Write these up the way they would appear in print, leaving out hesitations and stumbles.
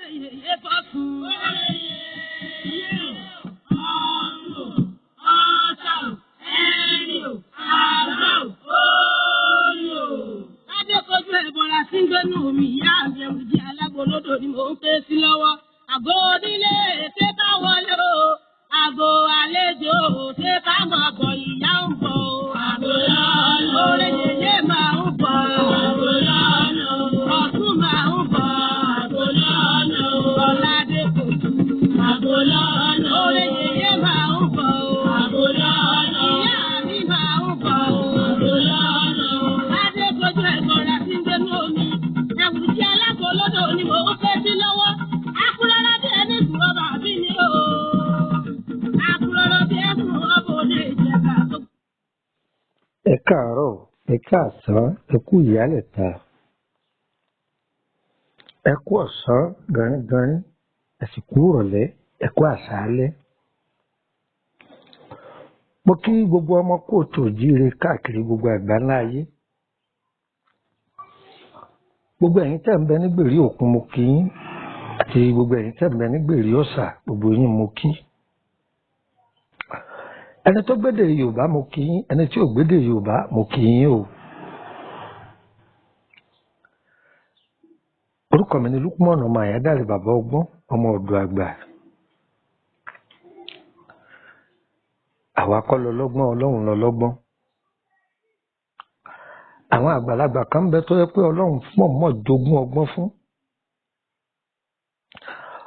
Yèyé fọ́sùn. Adékojú ẹ̀bọ̀ra sí gbénú mi, ìyá mi ẹ̀wù jí alágbolódò ni mò ń ké sí lọ́wọ́. Àgọ́ onílé ṣé ká wọlé o, àgọ́ àlejò ṣé ká mọ̀ bọ̀ ìyá ń bọ̀ o. Àgọ́ lọ́nà orí yèyé máa ń bọ̀. Àgọ́ lọ́nà ọ̀tún máa ń bọ̀. Àgọ́ lọ́nà ọ̀làdé kojú. Àgọ́ lọ́nà orí yèyé máa ń bọ̀ o. Àgọ́ lọ́nà ìyá mi máa ń bọ̀ o. Àgọ́ lọ́nà Adékojú ẹ̀bọ̀ra sí gbénú omi. Ẹ̀wù tí alágbolódò ni mò ń ké sí lọ́wọ́. Akúrọ́rọ́ bí ẹni sùn ọba àbí mi o. Akúrọ́rọ́ bí ẹni sùn ọba òde ìjẹ̀ka tó. Ẹ káàárọ̀, ẹ káàsán, ẹ kú ìyálẹ̀ta, ẹ kú ọ̀sán gánrígánrí, ẹ sì kú ìrọ̀lẹ́, ẹ kú àṣálẹ́. Mo kí gbogbo ọmọ kóòtù òjíire káàkiri gbogbo àgbáńlá ayé. Gbogbo ẹ̀yin tẹ́ ń bẹ ní gbèrí òkun mo kí yín, àti gbogbo ẹ̀yin tẹ́ ń bẹ ní gbèrí ọ̀sà gbogbo yín mo kí. Ẹni tó gbédè Yorùbá mo kí yín, ẹni tí ò gbédè Yorùbá mo kí yín o. Orúkọ mi ni Lúkúmọ̀nù ọmọ Àyádáre bàbá ọgbọ́n ọmọ ọ̀dọ̀ àgbà. Àwa kọ́ lọlọ́gbọ́n, Ọlọ́run lọlọ́gbọ́n. Àwọn àgbàlagbà kan ń bẹ tó yẹ pé Ọlọ́run mọ̀ọ́mọ̀ jogún ọgbọ́n fún.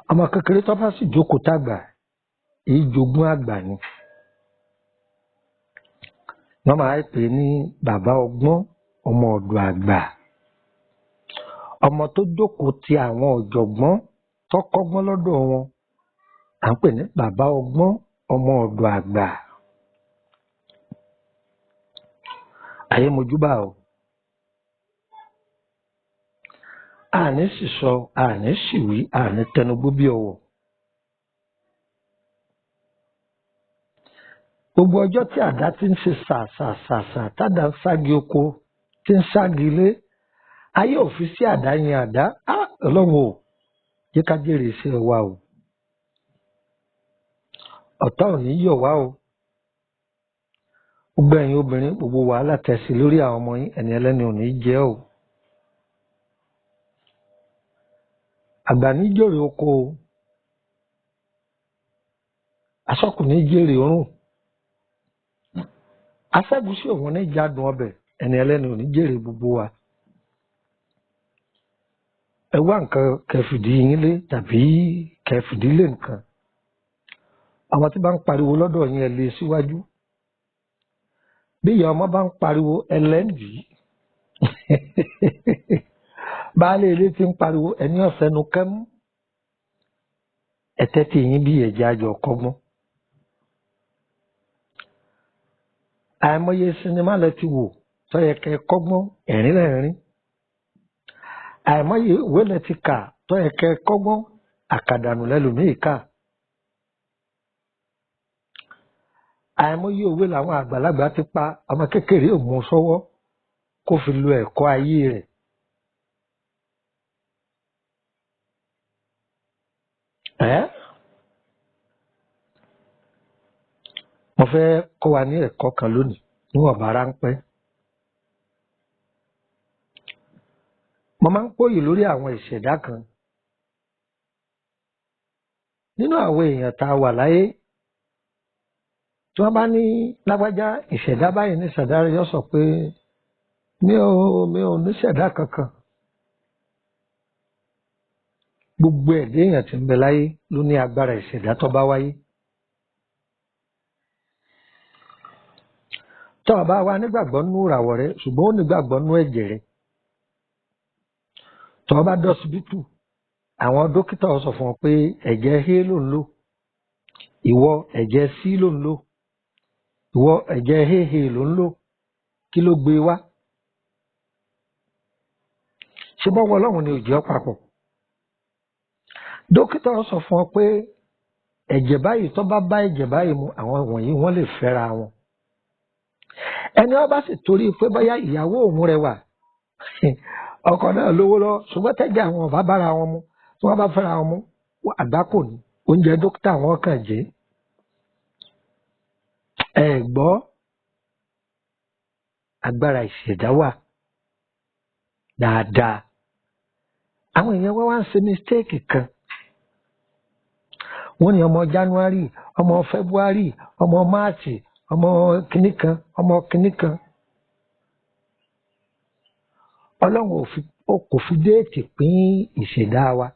Ọmọ kékeré tó bá sì jókòó tàgbà, èyí jogún àgbà ni. Wọ́n máa ń pè é ní bàbá ọgbọ́n ọmọ ọ̀dọ̀ àgbà. Ọmọ tó jókòó ti àwọn ọ̀jọ̀gbọ́n tó kọ́gbọ́n lọ́dọ̀ wọn, à ń pè ní bàbá ọgbọ́n ọmọ ọ̀dọ̀ àgbà. Ayé mojúbà o. Àní sì sọ, àní sì wí, àní tẹnugbó bí ọwọ̀. Gbogbo ọjọ́ tí àdá ti ń ṣe sàsàsàsà tádà ń ságí oko tí ń ságí ilé, ayé ò fi sí àdá yin àdá, á Ọlọ́run o, jẹ́ ká jèrè iṣẹ́ wa o. Ọ̀tá ò ní yọ̀ wá o. Gbogbo ẹ̀yin obìnrin, gbogbo wàhálà tẹ̀sí lórí àwọn ọmọ yín, ẹni ẹlẹ́ni ò ní jẹ́ o. Àgbà ní jèrè oko o. Aṣọ́kù ní jèrè òórùn. Aṣẹ́gùsí òun ní jádùn ọbẹ̀, ẹni ẹlẹ́ni ò ní jèrè gbogbo wa. Ẹ wá nǹkan kẹfìdí yín lé tàbí kẹfìdí lé nǹkan. Àwọn tí bá ń pariwo lọ́dọ̀ yín ẹ lé síwájú. Bí ìyá ọmọ bá ń pariwo ẹlẹ́ǹdì. Baálé ilé tí ń pariwo ẹni ọ̀sẹ̀nu kẹ́mú. Ẹ̀tẹ́ tí yín bí ẹ̀jẹ̀ àjọ kọ́gbọ́n. Àìmọye sinimá lẹ ti wò tó yẹ kẹ́ kọ́gbọ́n ẹ̀rín lẹ́rìn. Àìmọye ìwé lẹ ti kà tó yẹ kẹ́ kọ́gbọ́n àkàdànù lẹ́lòmíì kà. Àìmọye òwe làwọn àgbàlagbà ti pa ọmọ kékeré ò mú sọ́wọ́ kó fi lo ẹ̀kọ́ ayé rẹ̀. Ẹ́ mo fẹ́ kọ́ wa ní ẹ̀kọ́ kan lónìí níwọ̀nba ráńpẹ́. Mo máa ń pòyì lórí àwọn ìṣẹ̀dá kan. Nínú àwọn èèyàn tá a wà láyé, tí wọ́n bá ní lágbájá ìṣẹ̀dá báyìí ní ìṣẹ̀dá rẹ̀ yóò sọ pé mi ò ní ṣẹ̀dá kankan. Gbogbo ẹ̀dá èèyàn tí ń bẹ láyé ló ní agbára ìṣẹ̀dá tó bá wáyé. Tó o bá wá nígbàgbọ́ nínú ìràwọ̀ rẹ ṣùgbọ́n ó nígbàgbọ́ nínú ẹ̀jẹ̀ rẹ. Tó o bá dọ́sibítù, àwọn dókítà ó sọ fún ọ pé ẹ̀jẹ̀ A ló ń lò, ìwọ ẹ̀jẹ̀ C ló ń lò, ìwọ ẹ̀jẹ̀ AA ló ń lò, kí ló gbé wá? Ṣé bọ́wọ́ Ọlọ́run ni òjì ọ́ papọ̀? Dókítà ó sọ fún ọ pé ẹ̀jẹ̀ báyìí tó bá bá ẹ̀jẹ̀ báyìí mu, àwọn wọ̀nyí wọ́n lè fẹ́ra wọn. Ẹni ó bá sì torí pé bóyá ìyàwó òun rẹwà, ọkọ náà lówó lọ, ṣùgbọ́n tẹ́jẹ̀ àwọn ọ̀bá bára wọn mu, Tí wọ́n bá fẹ́ra wọn mú, àgbákò ní oúnjẹ dókítà wọn kàn jẹ́. Ẹ gbọ́, agbára ìṣẹ̀dá wà dáadáa. Àwọn èèyàn wá wá ń ṣe mistake kan. Wọ́n ní ọmọ January, ọmọ February, ọmọ March, ọmọ kìnnì kan, ọmọ kìnnì kan. Ọlọ́run ò kò fi déètì pín ìṣẹ̀dá wa.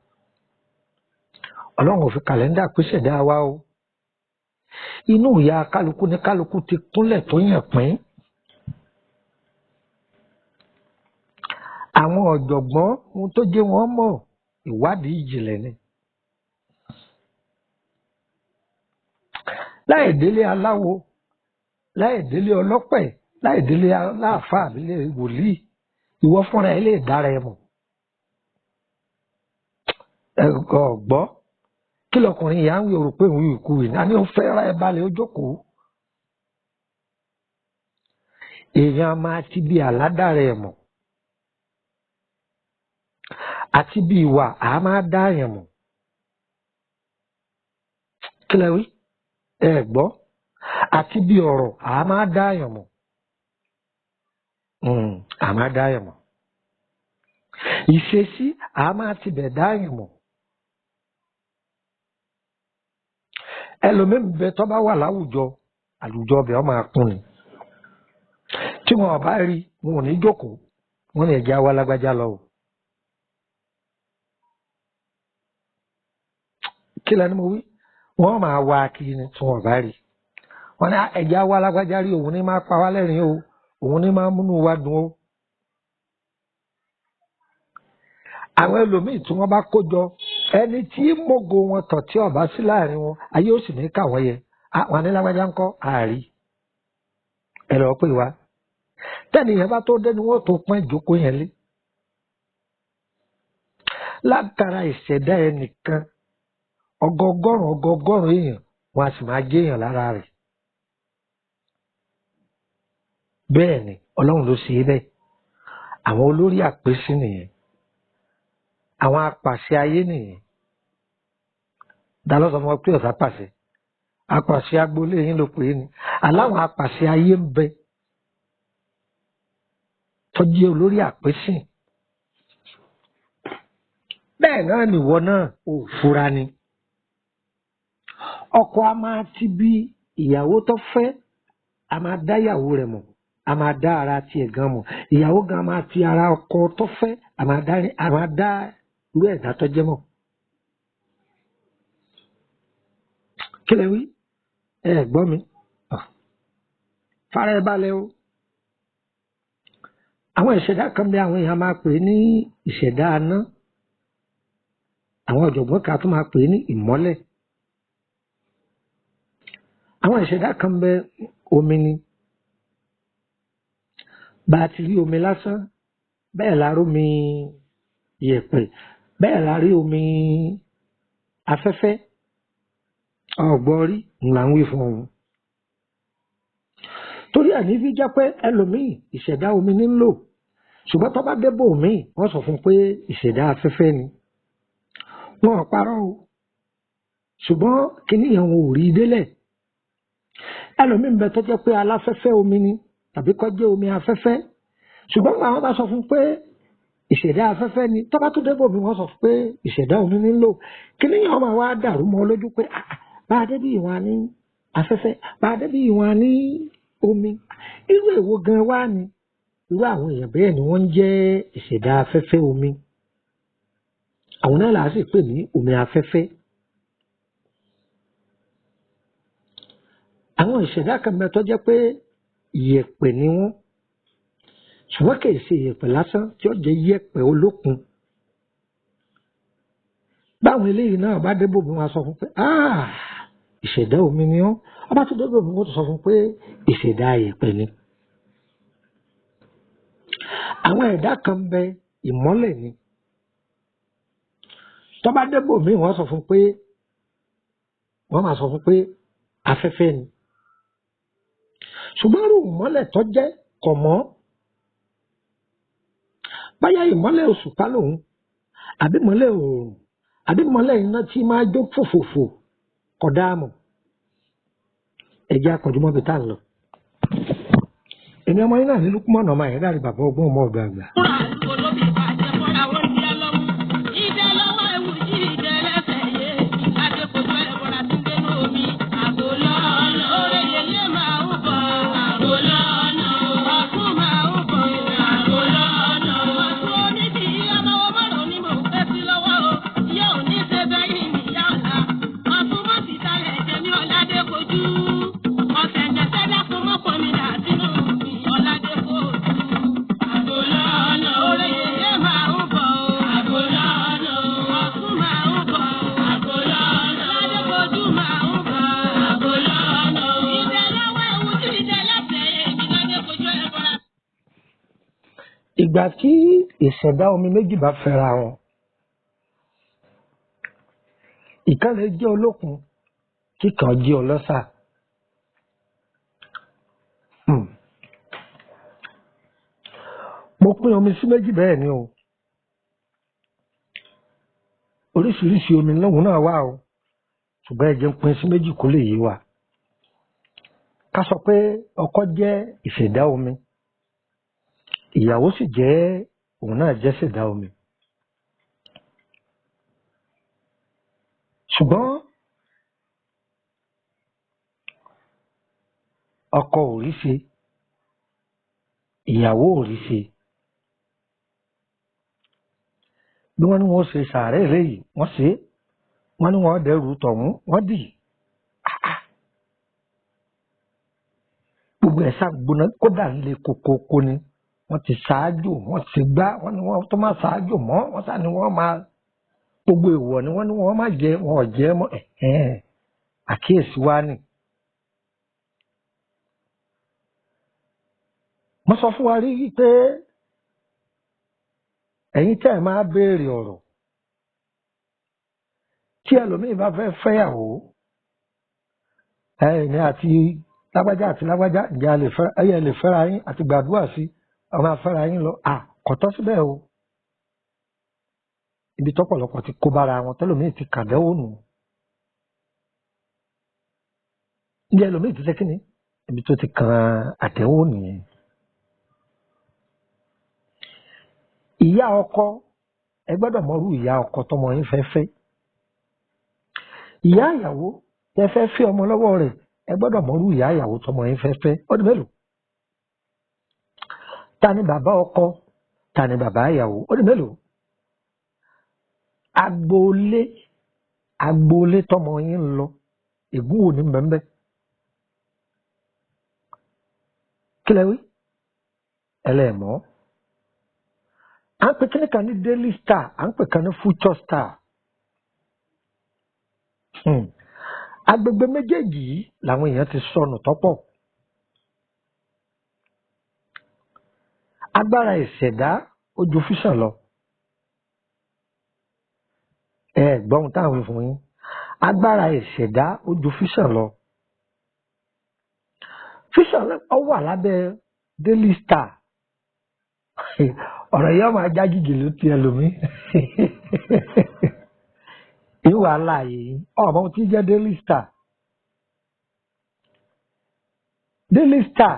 Ọlọ́run ò fi kàlẹ́ndà pín ìṣẹ̀dá wa o. Inú ìyá kálukú ní kálukú ti kúnlẹ̀ tó yàn pín. Àwọn ọ̀jọ̀gbọ́n, ohun tó jẹ́ wọ́n mọ̀, ìwádìí ìjìnlẹ̀ ni. Láì délé aláwo, láì délé ọlọ́pẹ̀, láì délé aláàfáà àbílẹ̀ wòlíì, ìwọ fúnra ẹ lè dára ẹ mọ̀. Ẹ gbọ́, kí lọkùnrin ìyá ń wí òrò pé òun ìkú yìí, àní ó fẹ́ ra ẹ balẹ̀ ó jókòó. Èèyàn máa ti bí àládára ẹ mọ̀. Àti bí ìwà a máa dá èèyàn mọ̀. Kí lẹ wí? Ẹ gbọ́. Àti bí ọ̀rọ̀ a máa dá èèyàn mọ̀. A máa dá èèyàn mọ̀. Ìṣesí a máa tibẹ̀ dá èèyàn mọ̀. Ẹlòmíì bẹ tó bá wà láwùjọ, àwùjọ ọbẹ̀ ọ máa kún ni. Tí wọn ò bá rí, wọn ò ní jókòó, wọn ní ẹ̀jẹ̀ àwa lágbájá lọ o. Kí lẹni mo wí? Wọ́n máa wá kiri ni tí wọn ò bá rí. Wọ́n ní ẹ̀jẹ̀ àwa lágbájá rí, òun ní máa pa wá lẹ́rìn-ín o, òun ní máa múnú wa dùn o. Àwọn ẹlòmíì tí wọ́n bá kó jọ, ẹni tí mògo wọn tọ̀ tí ọba sí láàrin wọn, ayé ó sì ní kà wọ́n yẹ. Àwọn anílágbájá ń kọ́ àárí. Ẹ lọ pè wá. Tẹ́nì yẹn bá tó dé ni wọ́n tó pọ́n ìjókòó yẹn lé. Látara ìṣẹ̀dá ẹnìkan, ọgọgọ́rùn ọgọgọ́rùn èèyàn wọn a sì máa jẹ́ èèyàn lára rẹ̀. Bẹ́ẹ̀ ni Ọlọ́run ló ṣe é bẹ́ẹ̀. Àwọn olórí àpèsí nìyẹn. Àwọn apàṣẹ ayé nìyẹn. Dalọ́ sọ fún ọ pé ọ̀sà pàṣẹ. Apàṣẹ agboolé yín ló pè é ni. Aláwọn apàṣẹ ayé ń bẹ. Tó jẹ́ olórí àpèsí. Bẹ́ẹ̀ náà nìwọ náà ò fura ni. Ọkọ a máa ti bí ìyàwó tó fẹ́, a máa dá ìyàwó rẹ̀ mọ̀, a máa dá ara tiẹ̀ gan mọ̀. Ìyàwó gan máa ti ara ọkọ tó fẹ́, a máa dá irú ẹ̀dá tó jẹ́ mọ̀. Kí lẹ wí? Ẹ gbọ́ mi. Fara ẹ balẹ̀ o. Àwọn ìṣẹ̀dá kan bí àwọn èèyàn máa pè ní ìṣẹ̀dá aná. Àwọn ọ̀jọ̀gbọ́n kan tún máa pè ní ìmọ́lẹ̀. Àwọn ìṣẹ̀dá kan bẹ omi ni. Bá a ti rí omi lásán, bẹ́ẹ̀ la rí omi yẹ̀pẹ̀, bẹ́ẹ̀ la rí omi afẹ́fẹ́. Ọ̀gbọ́n rí là ń wí fún òun. Torí ẹ̀ ní fi jẹ́ pé ẹlòmíì ìṣẹ̀dá omi ní ń lò. Ṣùgbọ́n tó bá débò míì, wọ́n sọ fún un pé ìṣẹ̀dá afẹ́fẹ́ ni. Wọn ò parọ́ o. Ṣùgbọ́n kíní yẹn wọn ò rí i délẹ̀. Ẹlòmíì ń bẹ tó jẹ́ pé aláfẹ́fẹ́ omi ni tàbí kó jẹ́ omi afẹ́fẹ́. Ṣùgbọ́n àwọn bá sọ fún un pé ìṣẹ̀dá afẹ́fẹ́ ni, tó bá tún débò míì wọ́n sọ fún pé ìṣẹ̀dá omi ní ń lò. Kíní yẹn máa wá dàrú mọ́ lójú pé bá a débí ìwọ̀n ní afẹ́fẹ́, bá a débí ìwọ̀n ní omi. Irú èwo gan wá ni? Irú àwọn èèyàn bẹ́ẹ̀ ni wọ́n ń jẹ́ ìṣẹ̀dá afẹ́fẹ́ omi. Àwọn náà là á sì pè ní omi afẹ́fẹ́. Àwọn ìṣẹ̀dá kan bẹ tó jẹ́ pé ìyẹ̀pẹ̀ ni wọ́n. Ṣùgbọ́n kì í ṣe ìyẹ̀pẹ̀ lásán tí ó jẹ́ ìyẹ̀pẹ̀ olókun. Báwọn eléyìí náà bá débò bí wọ́n sọ fún pé ìṣẹ̀dá omi ni wọ́n. Ọba tó débò bí wọ́n sọ fún pé ìṣẹ̀dá ìyẹ̀pẹ̀ ni. Àwọn ẹ̀dá kan bẹ ìmọ́lẹ̀ ni. Tó bá débò míì wọ́n sọ fún pé wọ́n máa sọ fún pé afẹ́fẹ́ ni. Ṣùgbọ́n irú ìmọ́lẹ̀ tó jẹ́ kọ̀ mọ́. Báyá ìmọ́lẹ̀ òṣùpá lòun, àbí ìmọ́lẹ̀ òòrùn, Àbí mọ́lẹ̀ iná tí máa jó fòfòfò kódà mọ̀. Ẹ̀jẹ̀ akọ̀jùmọ́ bí tá à ń lọ. Èmi ọmọ yín náà ní Lukman ọmọ yẹn dárí bàbá ọgbọ́n ọmọ ọ̀dọ̀ àgbà. Ìgbà tí ìṣẹ̀dá omi méjì bá fẹ́ra wọn, ìkan lè jẹ́ olókun, kíkan jẹ́ ọlọ́sà. Mo pín omi sí méjì bẹ́ẹ̀ ni o. Oríṣiríṣi omi lóhùn náà wà o, ṣùgbọ́n ẹ jẹ́ n pín sí méjì kó lè yé wa. Ká sọ pé ọkọ jẹ́ ìṣẹ̀dá omi, ìyàwó sì jẹ́ òun náà jẹ́ ṣẹ̀dá omi. Ṣùgbọ́n ọkọ ò rí ṣe, ìyàwó ò rí ṣe. Bí wọ́n ní wọ́n ṣe sàárè eléyìí, wọ́n ṣe é. Wọ́n ní wọ́n dẹrù tọ̀hún, wọ́n dì í. Gbogbo ẹ̀ ṣàgbóná kódà lè kókókó ni. Wọ́n ti ṣáájú, wọ́n ti gbá, wọ́n ní wọ́n tó máa ṣáájú mọ́, wọ́n sá ni wọ́n máa gbogbo èèwọ̀ ni wọ́n ní wọ́n máa jẹ, wọn ò jẹ mọ́. Àkíyèsí wa ni. Mo sọ fún wa rí pé ẹ̀yin tẹ́ ẹ̀ máa béèrè ọ̀rọ̀ tí ẹlòmíì bá fẹ́ fẹ́yàwó, ẹ̀yin àti lágbájá àti lágbájá, ǹjẹ́ ẹ̀yẹ lè fẹ́ra yín àti gbàdúrà sí ọmọ afẹ́ra yín lọ. À kò tọ́ síbẹ̀ o. Ibi tọ́pọ̀lọpọ̀ ti kó bára wọn, tẹ́lòmíì ti kàdẹ́wò nù. Ibi ẹlòmíì ti ṣe kíni? Ibi tó ti kàn àdẹ́wò nìyẹn. Ìyá ọkọ, ẹ gbọ́dọ̀ mọrú ìyá ọkọ tọmọ yín fẹ́ fẹ́. Ìyá ìyàwó tẹ fẹ́ fẹ́ ọmọ lọ́wọ́ rẹ̀, ẹ gbọ́dọ̀ mọrú ìyá ìyàwó tọmọ yín fẹ́ fẹ́. Ó di mélòó? Ta ni bàbá ọkọ? Ta ni bàbá ìyàwó? Ó di mélòó? Agboolé, agboolé tọmọ yín ń lọ, ègún wo ni mbẹ́mbẹ́? Kí lẹ wí? Ẹlẹ́mọ̀ọ́. À ń pè kíní kan ní Daily Star, à ń pè kan ní Future Star. Agbègbè méjèèjì yìí làwọn èèyàn ti sọnù tọ́pọ̀. Agbára ìṣẹ̀dá ó ju fíṣàn lọ. Ẹ gbọ́ ohun táwọn fún yín. Agbára ìṣẹ̀dá ó ju fíṣàn lọ. Fíṣàn ó wà lábẹ́ Daily Star. Ọ̀rọ̀ yìí ọmọ ajá gìgì ló ti ẹlòmí. Ìwà láàyè yìí, ọmọ tí jẹ́ Daily Star. Daily Star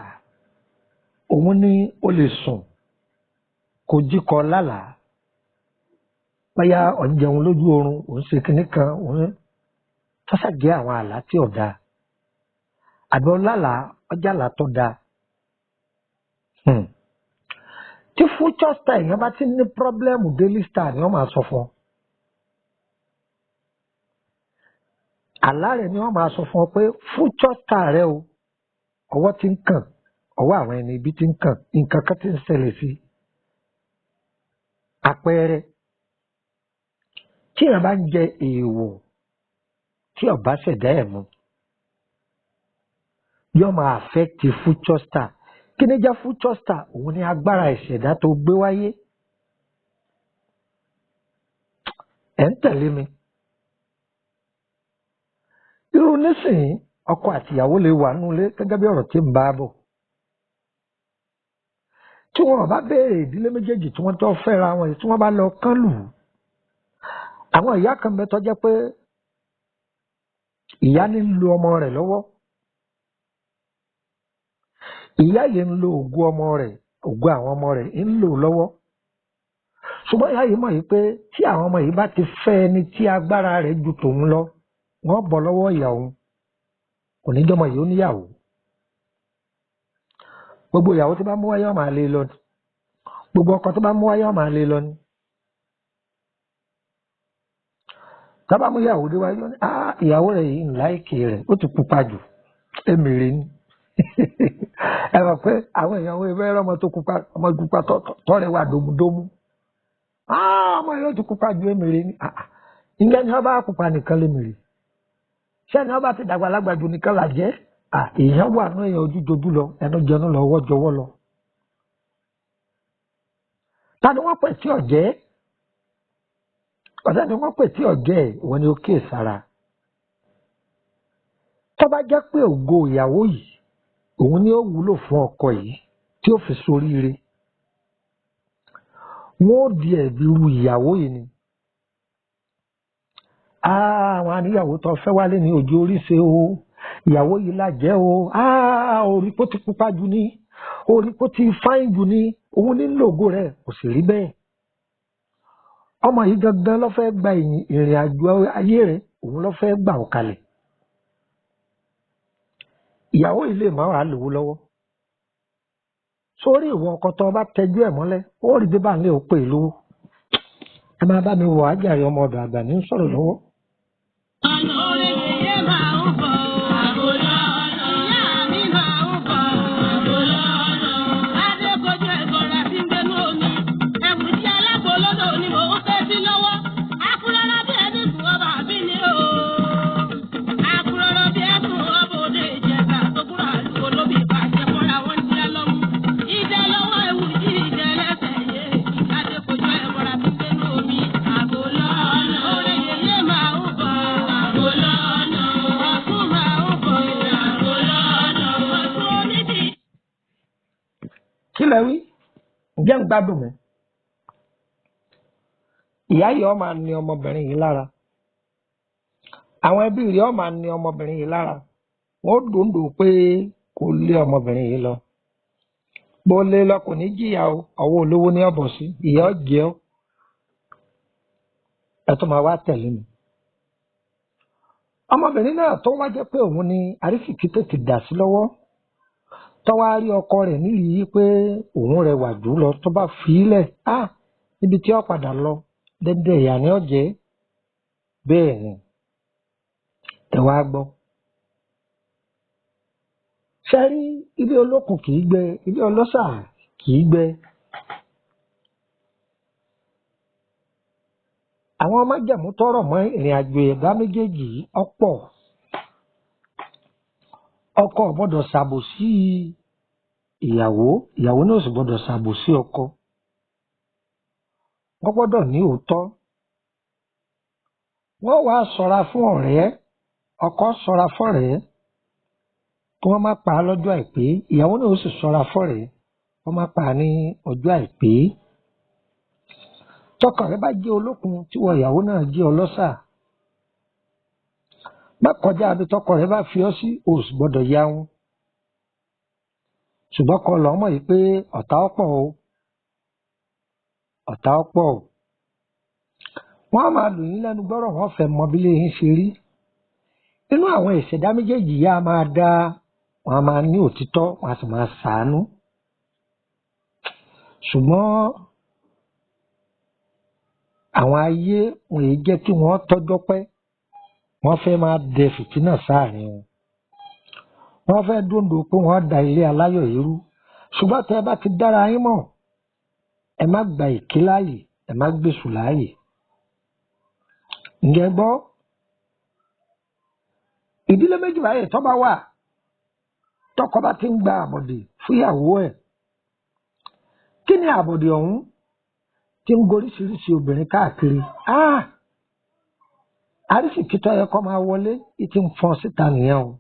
òun ni o lè sùn kò jí kọ lálàá. Bóyá ò ń jẹun lójú oorun, ò ń ṣe kinní kan, òun tọ́sà jẹ́ àwọn àlá tí ò dáa. Àbí ọlálàá, ọjà àlá tó dáa. Tí Future Star èèyàn bá ti ní pírọ́blẹ́mù, Daily Star ni wọ́n máa sọ fún ọ. Àlá rẹ̀ ni wọ́n máa sọ fún ọ pé Future Star rẹ o, ọwọ́ ti ń kàn, ọwọ́ àwọn ẹni ibi ti ń kàn, nǹkan kan ti ń ṣẹlẹ̀ sí i. Àpẹẹrẹ, tí èèyàn bá ń jẹ èèwọ̀ tí ó bá ṣẹ̀dá ẹ̀ mu, yóò máa affect Future Star. Kí ni jẹ́ Future Star? Òun ni agbára ìṣẹ̀dá tó gbé wáyé. Ẹ̀ ń tẹ̀lé mi. Irú nísìnyí, ọkọ àtìyàwó lè wà nulẹ̀ gẹ́gẹ́ bí ọ̀rọ̀ tí ń bá bọ̀. Tí wọn bá béèrè ìdílé méjèèjì tí wọ́n tó fẹ́ra wọn, tí wọ́n bá lọ kán lù ú, Àwọn ìyá kan bẹ tó jẹ́ pé ìyá ní ń lo ọmọ rẹ̀ lọ́wọ́. Ìyá yìí ń lo ògo ọmọ rẹ̀, ògo àwọn ọmọ rẹ̀ ń lò lọ́wọ́. Ṣùgbọ́n ìyá yìí mọ̀ yìí pé tí àwọn ọmọ yìí bá ti fẹ́ ẹni tí agbára rẹ̀ ju tòun lọ, wọ́n bọ́ lọ́wọ́ ìyá òun. Kò ní jọmọ yìí ó níyàwó. Gbogbo ìyàwó tó bá mú wáyé ó máa lé lọ ni. Gbogbo ọkọ tó bá mú wáyé ó máa lé lọ ni. Tá bá mú ìyàwó dé wáyé ó ní, "Ah, ìyàwó rẹ̀ yìí ń láìkì rẹ̀, ó ti pupa jù, èmèrè ni." Ẹ mọ̀ pé àwọn èèyàn wo ìfẹ́ rọ́mọ tó pupa, ọmọ pupa tọ́rẹ̀ wà dómúdómú. Ah, ọmọ yìí ó ti pupa ju èmèrè ni. Ah, ǹjẹ́ ni wọ́n bá pupa nìkan lémèrè? Ṣé ni wọ́n bá ti dàgbà lágbà jù nìkan là jẹ́? Ah, èèyàn wà ní èèyàn ojú jojú lọ, ẹnu jẹnu lọ, ọwọ́ jọwọ́ lọ. Ta ni wọ́n pè tí ọ̀jẹ́? Ọ̀dà ni wọ́n pè tí ọ̀jẹ́ ẹ̀, wọ́n ní ó kíyè sára. Tó bá jẹ́ pé ògo ìyàwó yìí, òun ni ó wúlò fún ọkọ yìí tí ó fi soríire. Wọ́n ó di ẹ̀bi ru ìyàwó yìí ni. Ah, àwọn àníyàwó tó fẹ́ wálé ní ojú oríṣi o. Ìyàwó yìí lájẹ́ o. Ah, orí kó ti pupa jù ní. Orí kó ti fáìn jù ní. Òun ní lògo rẹ̀ kò sì rí bẹ́ẹ̀. Ọmọ yìí gangan ló fẹ́ gba ìrìn àjò ayé rẹ̀, òun ló fẹ́ gbà ọ́ kalẹ̀. Ìyàwó yìí lè má wàá lówó lọ́wọ́. Sórí ìwọ ọkọ tó bá tẹjú ẹ̀ mọ́lẹ̀, ó rí bí báńlẹ̀ ó pè é lówó. Ẹ máa bá mi wọ àjàre ọmọ ọ̀dọ̀ àgbà ní sọ̀rọ̀ lọ́wọ́. Ọ̀nà orin yẹyẹ máa ń bọ̀ àbòlọ́. Ìyá mi máa ń bọ̀ àbòlọ́. Adékojú ẹ̀gbọ́nra tí ń gbénú omi. Ẹ̀wù tí alágbòlódò ni mò ń fẹ́ sí lọ́wọ́. Akúrọ́rọ́ bí ẹni sùn ọba àbí ni o. Akúrọ́rọ́ bí ẹ̀sùn ọba òde Ìjẹ̀ṣà tó kúrò àdúgbò lóbi ìbàjẹ́ fúnra wọn ń jẹ́ lọ́mú. Ìjẹ́ lọ́wọ́ ewu jí ìjẹ́ lẹ́sẹ̀ yé. Adékojú ẹ̀gbọ́nra tí ń gbénú omi. Àbòlọ́. Orin yẹyẹ máa ń bọ̀ àbòlọ́. Ọ̀tún máa ń bọ̀ àbòlọ́. Ọ̀tún onídìí. Kí lẹ wí? Ǹjẹ́ ń gbádùn mi? Ìyá yìí ó máa ní ọmọbìnrin yìí lára. Àwọn ẹbí rẹ̀ ó máa ní ọmọbìnrin yìí lára. Wọ́n ó dòńdò pé kò lé ọmọbìnrin yìí lọ. Bó lé lọ kò ní jìyà o, ọwọ́ olówó ní ọ̀bọ̀ sí, ìyá ó jẹ ọ́. Ẹ tó máa wá tẹ̀lé mi. Ọmọbìnrin náà tó wá jẹ́ pé òun ni àrísìkí tètè dà sí lọ́wọ́. Tó wá rí ọkọ rẹ̀ níyìí pé òun rẹwà jù lọ tó bá fi í lẹ̀. Á níbi tí ó padà lọ, dẹ́dẹ́ ìyá ni ó jẹ́. Bẹ́ẹ̀ ni, ẹ wá gbọ́. Ṣé rí ilé olókùn kì í gbẹ, ilé ọlọ́ṣà kì í gbẹ. Àwọn májẹ̀mú tọrọ mọ́ ìrìn àjò ẹ̀dá méjèèjì yìí ọ̀pọ̀. Ọkọ ò gbọ́dọ̀ ṣàbòsí ìyàwó, ìyàwó náà sì gbọ́dọ̀ ṣàbòsí ọkọ. Wọ́n gbọ́dọ̀ ní òótọ́. Wọ́n wá ṣọ́ra fún ọ̀rẹ́, ọkọ ṣọ́ra fọ́rẹ̀ẹ́ kí wọ́n má pa á lọ́jọ́ àìpé, ìyàwó náà ó sì ṣọ́ra fọ́rẹ̀ẹ́ wọ́n má pa á ní ọjọ́ àìpé. Tọkọ rẹ bá jẹ́ olókun tí wọ ìyàwó náà jẹ́ ọlọ́ṣà. Má kọjá ibi tọkọ rẹ bá fi ọ́ sí, o sì gbọ́dọ̀ yahun. Ṣùgbọ́n kọ lọ́ mọ̀ yìí pé ọ̀tá ọ̀pọ̀ o, ọ̀tá ọ̀pọ̀ o. Wọ́n á máa lù yín lẹ́nu gbọ́rọ̀, wọ́n fẹ́ mọ bí ilé yín ṣe rí. Inú àwọn ìṣẹ̀dá méjèèjì yìí á máa dá, wọ́n á máa ní òtítọ́, wọ́n á sì máa ṣàánú. Ṣùgbọ́n àwọn ayé wọn èyí jẹ́ kí wọ́n tọ́jọ́ pẹ́. Wọ́n fẹ́ máa dẹ fìtínà sáàrin wọn. Wọ́n fẹ́ dòńdò pé wọ́n da ilé aláyọ̀ yìí rú. Ṣùgbọ́n tẹ́ ẹ bá ti dára yín mọ̀, ẹ má gba èké láàyè, ẹ má gbèsù láàyè. Ǹjẹ́ gbọ́? Ìdílé méjì báyìí tó bá wà, tọkọ bá ti ń gba àbọ̀dè fúyàwó ẹ̀. Kí ni àbọ̀dè ọ̀hún tí ń goríṣiríṣi obìnrin káàkiri? Ah! Àrísìkí tó yẹ kó máa wọlé, ìtì ń fọn síta nìyẹn o.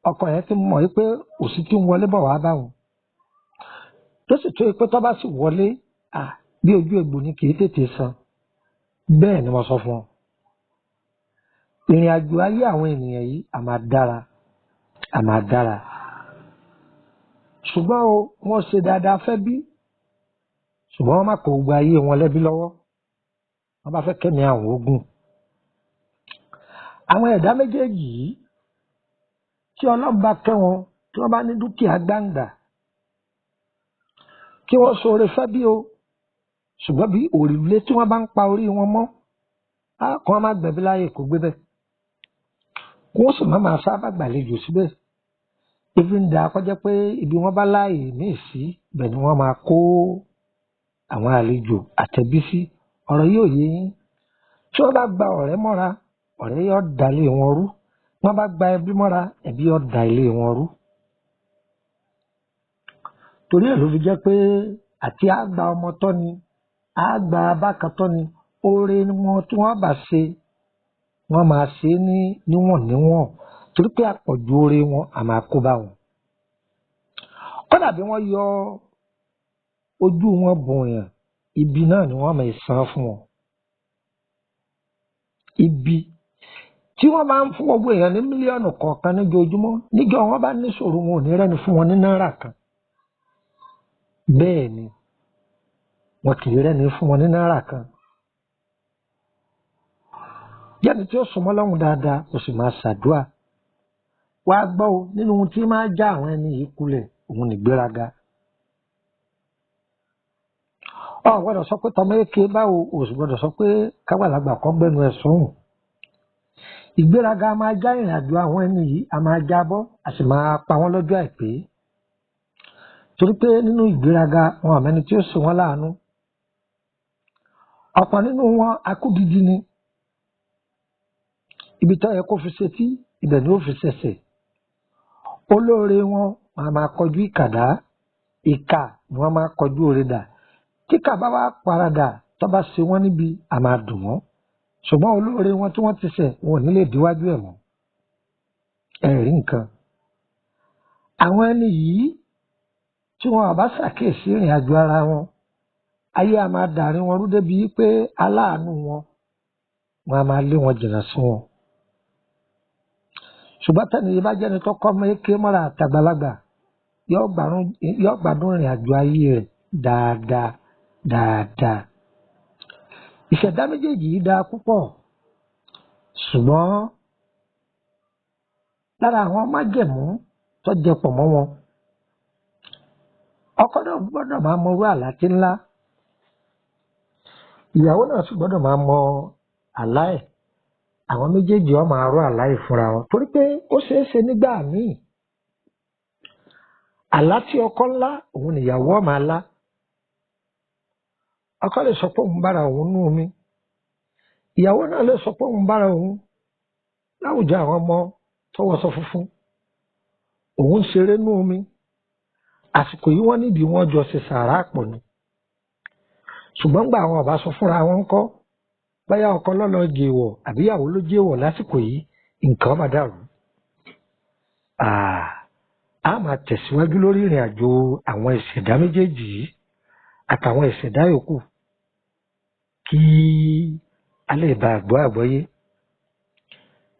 Ọkọ yẹn ti mọ̀ wípé òṣì tí ń wọlé bọ̀ wá bá wọn. Tó sì tó yẹ pé tó bá sì wọlé, ah, bí ojú egbò ni kì í tètè san. Bẹ́ẹ̀ ni mo sọ fún ọ. Ìrìn àjò ayé àwọn ènìyàn yìí a máa dára, a máa dára. Ṣùgbọ́n o, wọ́n ṣe dáadáa fẹ́ bí, ṣùgbọ́n wọ́n má kó gbogbo ayé wọn lẹ́bí lọ́wọ́. Wọ́n bá fẹ́ kẹ́mi àwọn ogun. Àwọn ẹ̀dá méjèèjì yìí tí Ọlọ́run bá kẹ́ wọn, tí wọ́n bá ní dúkìá gbàǹgbà, kí wọ́n ṣoore fẹ́ bí o, ṣùgbọ́n bí òrùlé tí wọ́n bá ń pa orí wọn mọ́, á kàn má gbẹ̀bí láàyè kó gbé bẹ́ẹ̀. Kó sì má máa sábà gbàlejò síbẹ̀. Ibi ń da kọjá pé ibi wọ́n bá láàyè míì sí, ibẹ̀ ni wọ́n máa kó àwọn àlejò àtẹ̀bí sí. Ọ̀rọ̀ yóò yé yín. Tí wọ́n bá gba ọ̀rẹ́ mọ́ra, ọ̀rẹ́ yóò da ilé wọn rú. Wọ́n bá gba ẹbí mọ́ra, ẹbí yóò da ilé wọn rú. Torí ẹ̀ ló fi jẹ́ pé àti àgbà ọmọ tọ́ ni, àgbà abákan tọ́ ni, oore wọn tí wọ́n bá ṣe, wọ́n máa ṣe é ní níwọ̀n níwọ̀n. Torí pé àpọ̀jù oore wọn a máa kó bá wọn. Kódà bí wọ́n yọ ojú wọn bùnyàn, ibi náà ni wọ́n máa san fún wọn. Ibi tí wọ́n máa ń fún gbogbo èèyàn ní mílíọ̀nù kọ̀ọ̀kan níjoojúmọ́, níjọ́ wọn bá níṣòro wọn ò ní rẹ́ni fún wọn ní náírà kan. Bẹ́ẹ̀ ni, wọn kì í rẹ́ni fún wọn ní náírà kan. Jẹ́ni tí ó súnmọ́ Ọlọ́run dáadáa, ó sì máa ṣàdúà. Wàá gbọ́ o, nínú ohun tí máa já àwọn ẹni yìí kulẹ̀, òun nìgbéraga. O ò gbọ́dọ̀ sọ pé tọmọ èké báwo, o sì gbọ́dọ̀ sọ pé kágbàlagbà kan gbẹ́nu ẹ̀ sọ́hùn. Ìgbéraga máa já ìrìn àjò àwọn ẹni yìí, a máa já bọ́, a sì máa pa wọ́n lọ́jọ́ àìpé. Torí pé nínú ìgbéraga, wọn ò mẹ́ni tí ó ṣe wọ́n láàánú. Ọ̀pọ̀ nínú wọn akúdidi ni. Ibi tó yẹ kó fi ṣetí, ibẹ̀ ni ó fi ṣẹ̀ṣẹ̀. Olóore wọn, wọn a máa kọjú ìkàdá, ìkà ni wọ́n máa kọjú oore dà. Tíkà bá wá paradà, tó bá ṣe wọ́n níbi, a máa dùn wọ́n. Ṣùgbọ́n olóore wọn tí wọ́n ti ṣẹ̀, wọn ò ní lè díwájú ẹ̀ mọ́. Ẹ rí nǹkan. Àwọn ẹni yìí tí wọn ò bá ṣàkíyèsí ìrìn àjò ara wọn, ayé a máa dàrin wọn rú débi pé aláàánú wọn, wọn a máa lé wọn jìnnà sí wọn. Ṣùgbọ́n tẹ́ni yìí bá jẹ́ni tó kọ́ ọmọ eke mọ́ra àtàgbàlagbà, yóò gbádùn ìrìn àjò ayé rẹ̀ dáadáa dáadáa. Ìṣẹ̀dá méjèèjì yìí dáa púpọ̀, ṣùgbọ́n lára àwọn májẹ̀mú tó jẹ pọ̀ mọ́ wọn, ọkọ náà gbọ́dọ̀ máa mọ irú àlá tí ńlá, ìyàwó náà sì gbọ́dọ̀ máa mọ àlá ẹ̀. Àwọn méjèèjì ó máa rọ àlá yìí fúnra wọn, torí pé ó ṣeé ṣe nígbà míì àlá tí ọkọ ńlá òun nìyàwó ó máa lá. Ọkọ lè sọ pé òun bára òun nú omi, ìyàwó náà lè sọ pé òun bára òun láwùjọ àwọn ọmọ tó wọṣọ funfun, òun ń ṣeré nú omi. Àsìkò yìí wọ́n nídìí wọ́n jọ ṣe sàárà pọ̀ ni. Ṣùgbọ́n gbà àwọn ọba sọ fúnra wọn ńkọ́, báyà ọkọ lọ́lọ́ jèèwọ̀ àbí ìyàwó ló jèèwọ̀ lásìkò yìí, nǹkan máa dàrú. A máa tẹ̀síwájú lórí ìrìn àjò àwọn ìṣẹ̀dá méjèèjì yìí àtàwọn ìṣẹ̀dá yòókù kí a lè bá àgbọ́ àgbọ́yé.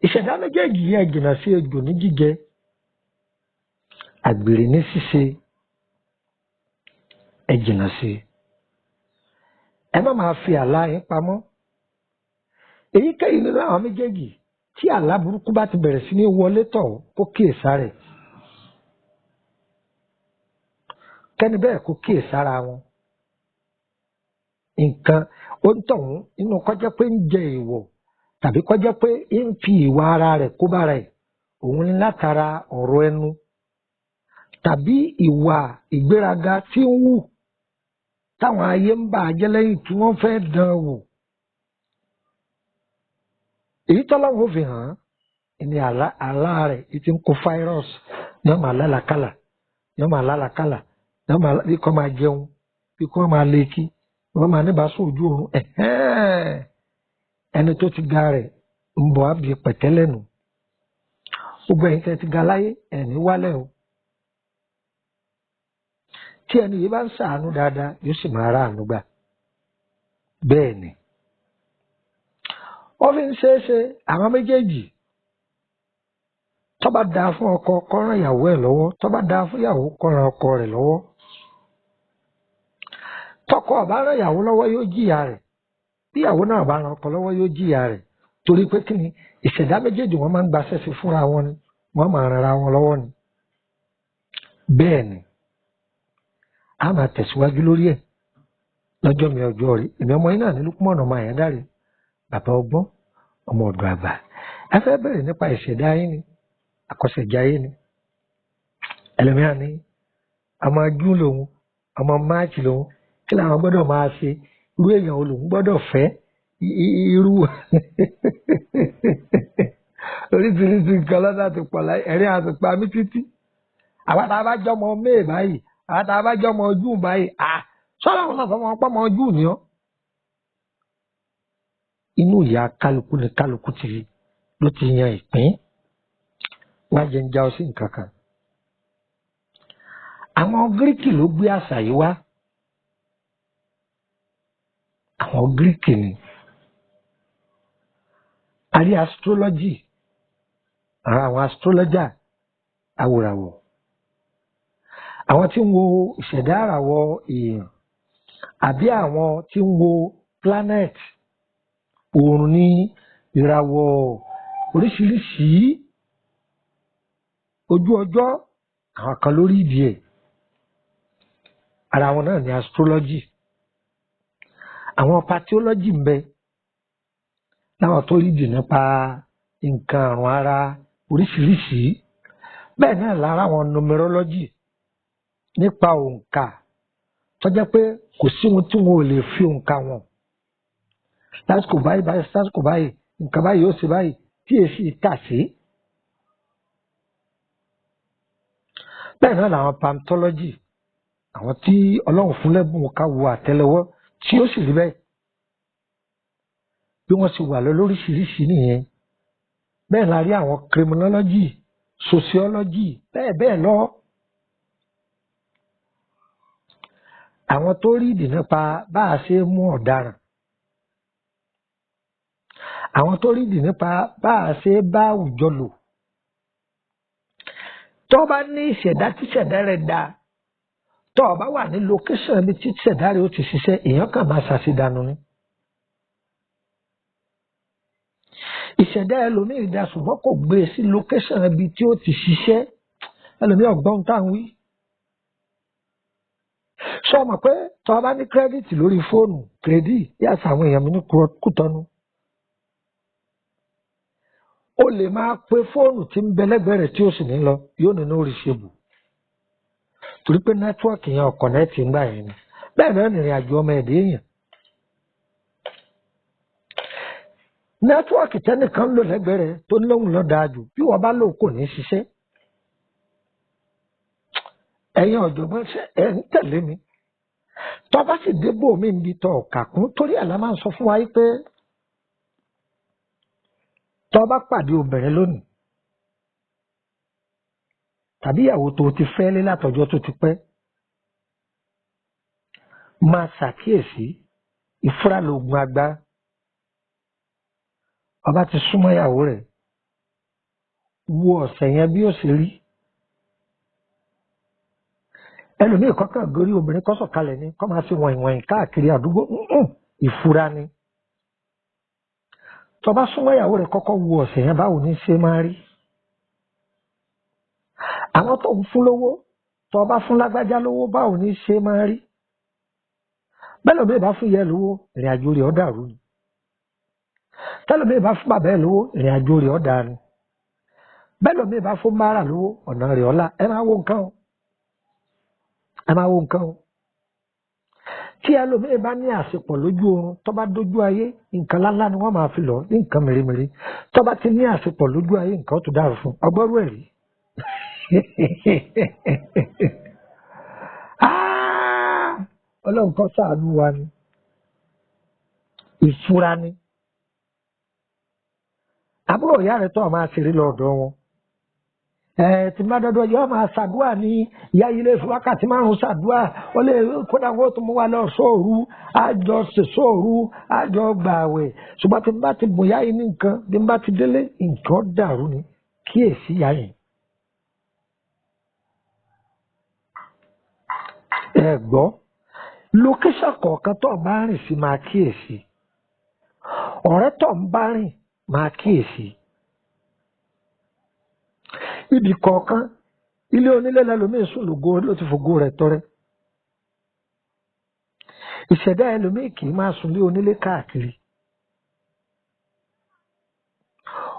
Ìṣẹ̀dá méjèèjì yìí ẹ jìnnà sí ejò ní jíjẹ, àgbèrè ní ṣíṣe, ẹ jìnnà sí. Ẹ má máa fi àlá yín pamọ́. Èyíkéyìí nínú àwọn méjèèjì tí àlá burúkú bá ti bẹ̀rẹ̀ sí ní wọlé tọ̀, kó kíyèsára ẹ̀. Kẹ́ni bẹ́ẹ̀ kó kíyèsára wọn. Nǹkan ó ń tọ̀hún nínú kọjá pé ń jẹ èèwọ̀ tàbí kọjá pé ń fi ìwà ara rẹ̀ kó bára ẹ̀, òun ni látara ọ̀rọ̀ ẹnu tàbí ìwà ìgbéraga tí ń wù táwọn ayé ń bà á jẹ́ lẹ́yìn tí wọ́n fẹ́ dán wò. Èyí tọ́lọ́wọ́ fi hàn án ni àlá rẹ̀ ti ń kó fáírọ́ọ̀sì, ní ọmọ àlálàkàlà, ní ọmọ àlálàkàlà, ní ọmọ bí kò máa jẹun, bí kò máa leki, wọ́n máa níbàásùn ojú oorun. Ẹni tó ti ga rẹ̀ ń bọ̀ á bí pẹ̀tẹ́lẹ̀ nù. Gbogbo ẹ̀yin tẹ́ ti ga láyé, ẹ̀ní wálẹ̀ o. Tí ẹni yìí bá ń ṣàánú dáadáa, yóò sì máa ráàánú gbà. Bẹ́ẹ̀ ni. Wọ́n fi ń ṣeé ṣe àwọn méjèèjì. Tó bá dáa fún ọkọ kó ràn ìyàwó ẹ̀ lọ́wọ́, tó bá dáa fún ìyàwó kó ràn ọkọ rẹ̀ lọ́wọ́. Tọkọ ò bá ràn ìyàwó lọ́wọ́ yóò jìyà rẹ̀, bí ìyàwó náà bá ràn ọkọ lọ́wọ́ yóò jìyà rẹ̀. Torí pé kí ni ìṣẹ̀dá méjèèjì wọ́n máa ń gbaṣẹ́ sí fúnra wọn ni, wọ́n máa ran ara wọn lọ́wọ́ ni. Bẹ́ẹ̀ ni, a máa tẹ̀síwájú lórí ẹ̀ lọ́jọ́ mi ọjọ́ rí. Èmi ọmọ yín náà ní Lukman ọmọ Àyándárè, bàbá ọgbọ́n, ọmọ ọ̀dọ̀ àgbà. Ẹ fẹ́ bẹ̀rẹ̀ nípa ìṣẹ̀dá yín ni, àkọsẹ̀jayé ni. Ẹlòmíràn ní ọmọ June lòun, ọmọ March lòun, kí làwọn gbọ́dọ̀ máa ṣe, irú èèyàn wo lòun gbọ́dọ̀ fẹ́, irú oríṣiríṣi nǹkan lọ́dà ti pọ̀ láyé, ẹ̀rín àti pa mí títí. Àwa tá a bá jọmọ May báyìí, àwa tá a bá jọmọ June báyìí, sọ́dọ̀ àwọn náà fọmọ pọ́mọ June ni ọ́. Inú ìyá kálukú ni kálukú ti ló ti yan ìpín. Wá jẹ́ ń já ọ sí nǹkan kan. Àwọn Gíríkì ló gbé àṣà yìí wá. Àwọn Gíríkì ni. A rí astrology, àwọn astrologer awòràwọ̀. Àwọn tí ń wo ìṣẹ̀dá àràwọ̀ èèyàn àbí àwọn tí ń wo planet, oòrùn ní ìràwọ̀ oríṣiríṣi ojú ọjọ́, àwọn kan lórí ìdí ẹ̀. Ara wọn náà ni astrology. Àwọn pathology ń bẹ láwọn tó rí ìdí nípa nǹkan àrùn ara oríṣiríṣi. Bẹ́ẹ̀ náà lára àwọn numerology nípa òǹkà tó jẹ́ pé kò sí ohun tí wọn ò lè fi òǹkà wọn. Lásìkò báyìí báyìí, lásìkò báyìí, nǹkan báyìí yóò ṣe báyìí tí èsì tà sí. Bẹ́ẹ̀ náà làwọn pantology, àwọn tí Ọlọ́run fún lẹ́bùn ká wo àtẹ́lẹwọ́ tí ó sì rí bẹ́ẹ̀. Bí wọ́n ṣe wà lọ lóríṣiríṣi nìyẹn. Bẹ́ẹ̀ la rí àwọn criminology, sociology, bẹ́ẹ̀ bẹ́ẹ̀ lọ. Àwọn tó rí ìdí nípa bá a ṣe mú ọ̀daràn. Àwọn tó rí ìdí nípa bá a ṣe bá àwùjọ lò. Tó bá ní ìṣẹ̀dá tí ìṣẹ̀dá rẹ̀ dáa, tó bá wà ní location ibi tí ìṣẹ̀dá rẹ̀ ó ti ṣiṣẹ́, èèyàn kàn máa ṣàṣìdànù ni. Ìṣẹ̀dá ẹlòmíì dá ṣùgbọ́n kò gbé e sí location ibi tí ó ti ṣiṣẹ́, ẹlòmíì ọ̀gbọ́n tá à ń wí. Sọ mọ̀ pé tó bá ní kírẹ́dìtì lórí fóònù, kírẹ́dì yàtọ̀ àwọn èèyàn mi ní Kútọ́nù. O lè máa pe fóònù tí ń bẹ lẹ́gbẹ̀ẹ́ rẹ̀ tí ó sì ní lọ, yóò ní ní ṣebù. Torí pé nẹ́tíwọ́ọ̀kì yẹn ọ̀kọ̀ nẹ́ẹ̀tì ń gbà yẹn ni. Bẹ́ẹ̀ náà nìrìn àjò ọmọ ẹ̀dẹ́ èèyàn. Nẹ́tíwọ́ọ̀kì tẹ́nìkan ń lò lẹ́gbẹ̀ẹ́ rẹ̀ tó lóhùn lọ dáa jù, bí wọ́n bá lò kò ní ṣiṣẹ́. Ẹ̀yin ọ̀jọ̀gbọ́n ṣe ẹ̀ ń tẹ̀lé mi. Tó bá sì débò mí níbi tó ọ̀kà kún, torí ẹ̀ la máa ń sọ fún wa yìí pé tó bá pàdé obìnrin lónìí tàbí ìyàwó tó ti fẹ́ lé látọjọ́ tó ti pẹ́, máa ṣàkíyèsí ìfúra lóògùn àgbà. Ọba ti súnmọ́ ìyàwó rẹ̀, wo ọ̀sẹ̀ yẹn bí ó ṣe rí. Ẹlòmíì kọ́kàn gorí obìnrin kó sọ̀kalẹ̀ ni kó máa ṣe wọ̀nyìnwọ̀nyìn káàkiri àdúgbò, ìfura ni. Tó bá súnmọ́ ìyàwó rẹ̀ kọ́kọ́ wo ọ̀sẹ̀ yẹn báwo ní ṣe máa rí. Àwọn tó ń fún lówó, tó bá fún lágbájá lówó báwo ní ṣe máa rí. Bẹ́ẹ̀ lómi bá fún ìyá ẹ̀ lówó, ìrìn àjò rẹ̀ ó dàrú ni. Tẹ́lòmíì bá fún bàbá ẹ̀ lówó, ìrìn àjò rẹ̀ ó dàrú. Bẹ́ẹ̀ lómi bá fún mara lówó, ọ̀nà rẹ̀ ó là. Ẹ máa wo nǹkan o. Ẹ máa wo nǹkan o. Tí ẹlòmíì bá ní àsepọ̀ lójú oorun, tó bá dójú ayé, nǹkan ńláńlá ni wọ́n máa fi lọ ní nǹkan mèremère. Tó bá ti ní àsepọ̀ lójú ayé, nǹkan ó tún dàrú fún un. Ọgbọ́rú ẹ̀ rí. Ọlọ́run kó ṣàánú wa ni. Ìfura ni. Àbúrò ìyá rẹ̀ tó máa ṣeré lọ ọ̀dọ̀ wọn. Tí má dọ́dọ̀ yọ máa ṣàdúà ní ìyá yìí lè fi wákàtí 5 ṣàdúà, ó lè kódà wọ́n tún mú wa lọ sóòru, àjọ ṣe sóòru, àjọ gbààwẹ̀. Ṣùgbọ́n tí n bá ti bùn ìyá yìí ní nǹkan, bí n bá ti délé, nǹkan dàrú ni. Kíyèsí ìyá yẹn. Ẹ gbọ́, lókẹ́sàn kọ̀ọ̀kan tó ń bá rìn sí máa kíyèsí, ọ̀rẹ́ tó ń bá rìn máa kíyèsí. Ibì kọ̀ọ̀kan, ilé onílé lẹ́lòmíì sùn lógo ló ti fògo rẹ̀ tọrẹ. Ìṣẹ̀dá ẹlòmíì kì í máa sùn lé onílé káàkiri.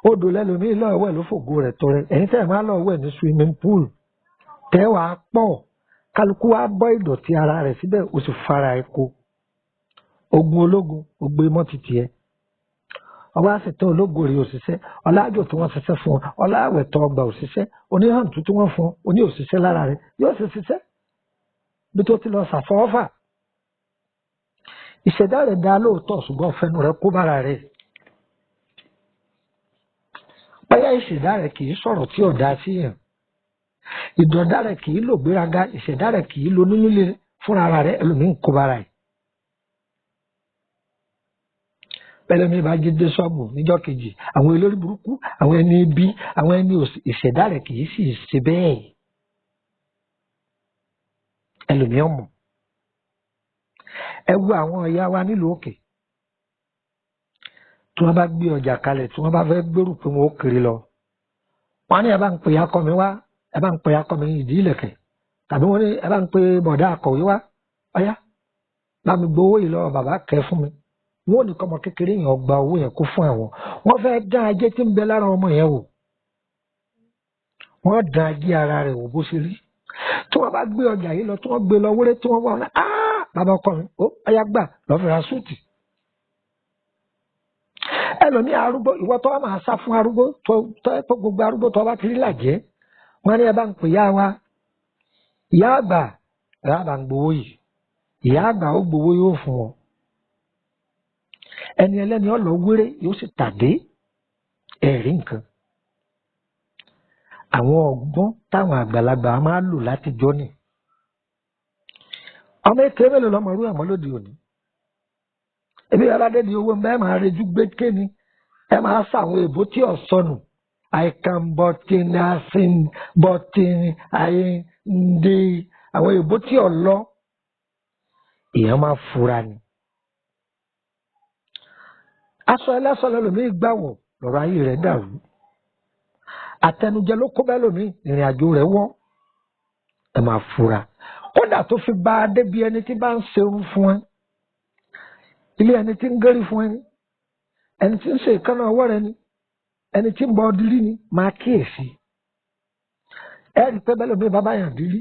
Odò lẹ́lòmíì lọ́ọ̀wẹ̀ ló fògo rẹ̀ tọrẹ. Ẹ̀yin tẹ́ ẹ̀ máa lọ́ọ̀wẹ̀ ní swimming pool, tẹ́ wàá pọ̀, kálukú wa bọ́ ìdọ̀tí ara rẹ̀ síbẹ̀, ó sì fara ẹ̀ ko. Ogun ológun, ó gbé mọ́ títì ẹ̀. Ọba àṣetán ológo rè òṣìṣẹ́, ọlájò tí wọ́n ṣiṣẹ́ fún ọ, ọláwẹ̀ tó ọgbà òṣìṣẹ́, oníhàntú tí wọ́n fún ọ, oní òṣìṣẹ́ lára rẹ̀ yóò ṣe ṣiṣẹ́ bí tó ti lọ ṣàfọwọ́fà. Ìṣẹ̀dá rẹ̀ dá lóòótọ́, ṣùgbọ́n fẹnu rẹ̀ kó bára rẹ̀. Báyà ìṣẹ̀dá rẹ̀ kì í sọ̀rọ̀ tí ò dá sí yàn. Ìdọ̀dá rẹ̀ kì í lò gbéraga, ìṣẹ̀dá rẹ̀ kì í lo nílé fúnra rẹ̀, ẹlòmíín kó bára ẹ̀. Bẹ́lẹ́mi bá jí dé ṣọ́ọ̀bù níjọ́ kejì, àwọn olórí burúkú, àwọn ẹni ibi, àwọn ẹni ìṣẹ̀dá rẹ̀ kì í sì ṣe bẹ́ẹ̀. Ẹlòmíín mọ̀. Ẹ wo àwọn ìyá wa nílùú òkè. Tí wọ́n bá gbé ọjà kalẹ̀, tí wọ́n bá fẹ́ gbèrú pé wọ́n ó kiri lọ. Wọ́n á ní ẹ bá ń pè akọ mi wá, ẹ bá ń pè akọ mi ìdí ìlẹ̀kẹ̀. Tàbí wọ́n ní ẹ bá ń pè bọ̀dá akọ̀wé wá. Ọ̀yá, bá mi gbowó yìí lọ bàbá kẹ́ fún mi. Wọ́n ní kọ́mọ kékeré yẹn gba owó yẹn kó fún àwọn. Wọ́n fẹ́ dán ajé tí ń bẹ lára ọmọ yẹn wò. Wọ́n dán ajé ara rẹ̀ wò bó ṣe rí. Tí wọ́n bá gbé ọjà yìí lọ, tí wọ́n gbé lọ wéré, tí wọ́n wá wọn, áá bàbá ọkọ mi, ó ọyá gbà lọ́ fi ra súùtì. Ẹlòmíì arúgbó, ìwọ tó wà máa sá fún arúgbó, tó tó gbogbo arúgbó tó bá ti rí làjẹ́. Wọ́n ní ẹ bá ń pè yá wa. Ìyá àgbà, ẹ bá ń gbowó yìí. Ìyá àgbà ó gbowó yóò fún wọn. Ẹni ẹlẹ́ni ọ̀lọ́ wéré yóò sì tàdé ẹ̀rí nǹkan. Àwọn ọgbọ́n táwọn àgbàlagbà máa lò látijọ́ ni. Ọmọ èké mélòó lọmọ irú ẹ̀mọ́ lóde òní? Ebi aládé di owó ẹ máa rejú gbé kéni, ẹ máa sàwọn èbó tí ò sọnù. I can button asin button I ndé àwọn èbó tí ò lọ. Èèyàn máa fura ni. Aṣọ ẹlẹ́sọ lẹ́lòmíì gbàwọ̀ lọ́rọ̀ ayé rẹ̀ dàrú. Àtẹnujẹ ló kó bẹ́ẹ̀ lòmíì, ìrìn àjò rẹ̀ wọ́. Ẹ máa fura. Kódà tó fi bá a débi ẹni tí bá ń serun fún ẹ. Ilé ẹni tí ń gẹ́rì fún ẹni. Ẹni tí ń ṣe ìkànnà ọwọ́ rẹ ni. Ẹni tí ń bọ ọdírí ni máa kíyèsí. Ẹ rí i pé bẹ́ẹ̀ lòmíì bá yàn dírí.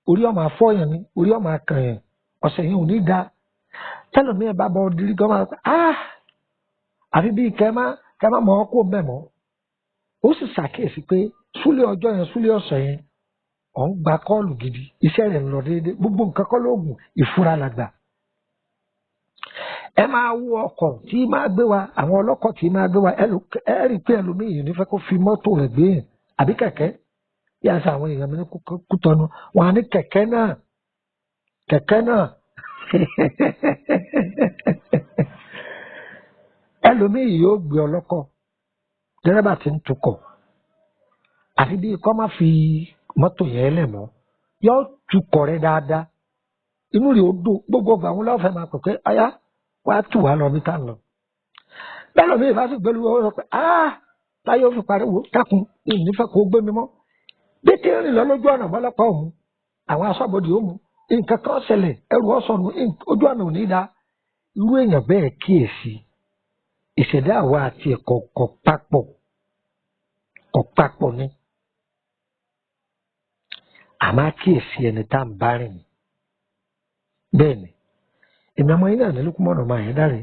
Orí ọmọ afọ́yàn ni, orí ọmọ akànyàn. Ọ̀sẹ̀ yẹn ò ní da. Tẹ́lòmíì bá bọ ọdírí gan máa ah! Àfi bíi kẹ́ má mọ̀ ọ́ kó bẹ́ẹ̀ mọ́. Ó sì ṣàkíyèsí pé súlẹ̀ ọjọ́ yẹn, súlẹ̀ ọ̀sẹ̀ yẹn, ọ̀ ń gba kọ́ọ̀lù gidi, iṣẹ́ rẹ̀ ń lọ déédéé, gbogbo nǹkan kọ́ lóògùn, ìfura làgbà. Ẹ máa wo ọkọ̀ tí máa gbé wa, àwọn ọlọ́kọ̀ tí máa gbé wa, ẹ rí i pé ẹlòmíì yìí ní fẹ́ kó fi mọ́tò rẹ̀ gbé yẹn, àbí kẹ̀kẹ́. Bí a ṣe àwọn èèyàn mi ní Kútọ́nù, wọn á ní kẹ̀kẹ́ náà, kẹ̀kẹ́ náà. Ẹlòmíì yóò gbé ọlọ́kọ̀, dẹ́rẹ́bà tí ń tukọ̀, àfi bíi kọ́ má fi mọ́tò yẹn lẹ̀ mọ́, yóò tukọ̀ rẹ̀ dáadáa, inú rẹ̀ ó dùn, gbogbo ọgbà àwọn ọlọ́fẹ́ máa pè pé ọyá wàá tù wá lọ bí tá ń lọ. Bẹ́ẹ̀ lòmíì bá sì gbẹ́lu ọwọ́ sọ pé áá táyé ó fi pariwo dákun ní ìnífẹ́ kó gbé mi mọ́. Bí tí ń rìn lọ lójú ọ̀nà bọ́lọ́pàá òun, àwọn aṣọ́bodè ó mú, nǹkan kan ṣẹlẹ̀, ẹrù ọ̀sọ̀nù, ojú ọ̀nà ò ní da. Irú èèyàn bẹ́ẹ̀ kíyèsí. Ìṣẹ̀dá àwa àti ẹ̀kọ́ kọ̀ papọ̀ ni. A máa kíyèsí ẹni tá à ń bá rìn. Bẹ́ẹ̀ ni, èmi ọmọ yín náà ní Lúkúmọ̀nà ọmọ Àyándáré,